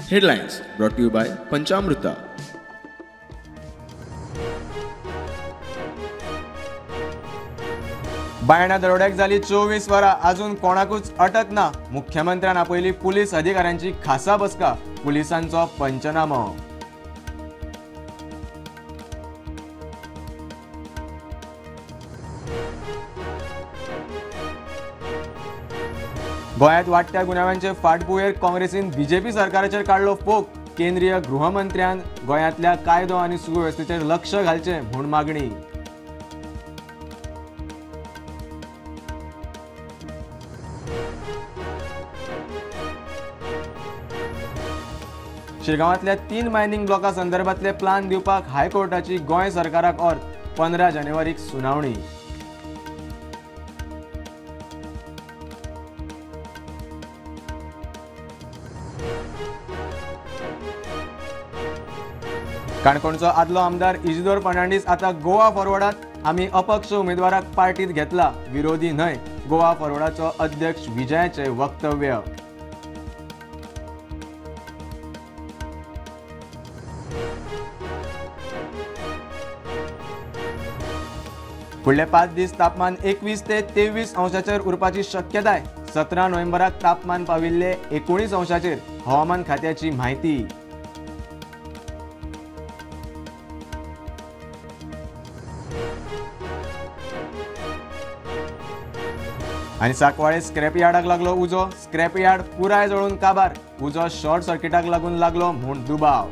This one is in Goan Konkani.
Headlines brought to you by Panchamruta. Baina दरोड्याक जाली 24 वरां, अजून कोणाकूच अटक ना. मुख्यमंत्र्यान आपयली पुलीस अधिकाऱ्यांची खासा बसका, पुलिसांचो पंचनामो. गोंयांत वाडट्या गुन्यांवांचे फाटभुंयेर काँग्रेसीन बीजेपी सरकाराचेर काडलो फोग. केंद्रीय गृहमंत्र्यान गोंयांतल्या कायदो आनी सुवेवस्थेचेर लक्ष घालचें म्हूण मागणी. शिरगांवांतल्या 3 मायनिंग ब्लॉका संदर्भातले प्लान दिवपाक हायकोर्टाची गोंय सरकाराक ऑर्द. 15 जानेवारीक सुनावणी. काणकोणचो आदलो आमदार इजिदोर फर्नांडीस आतां गोवा फॉरवर्डात. आमी अपक्ष उमेदवाराक पार्टीत घेतला, विरोधी न्हय. गोवा फॉरवर्डाचो अध्यक्ष विजयाचें वक्तव्य. फुडले 5 दीस तापमान 21 ते 23 अंशाचेर उरपाची शक्यताय. 17 नोव्हेंबराक तापमान पाविल्ले 19 अंशाचेर. हवामान खात्याची म्हायती. आनी साकवाळे स्क्रॅप यार्डाक लागलो उजो. स्क्रॅप यार्ड पुराय जळून काबार. उजो शॉर्ट सर्किटाक लागून लागलो म्हूण दुबाव.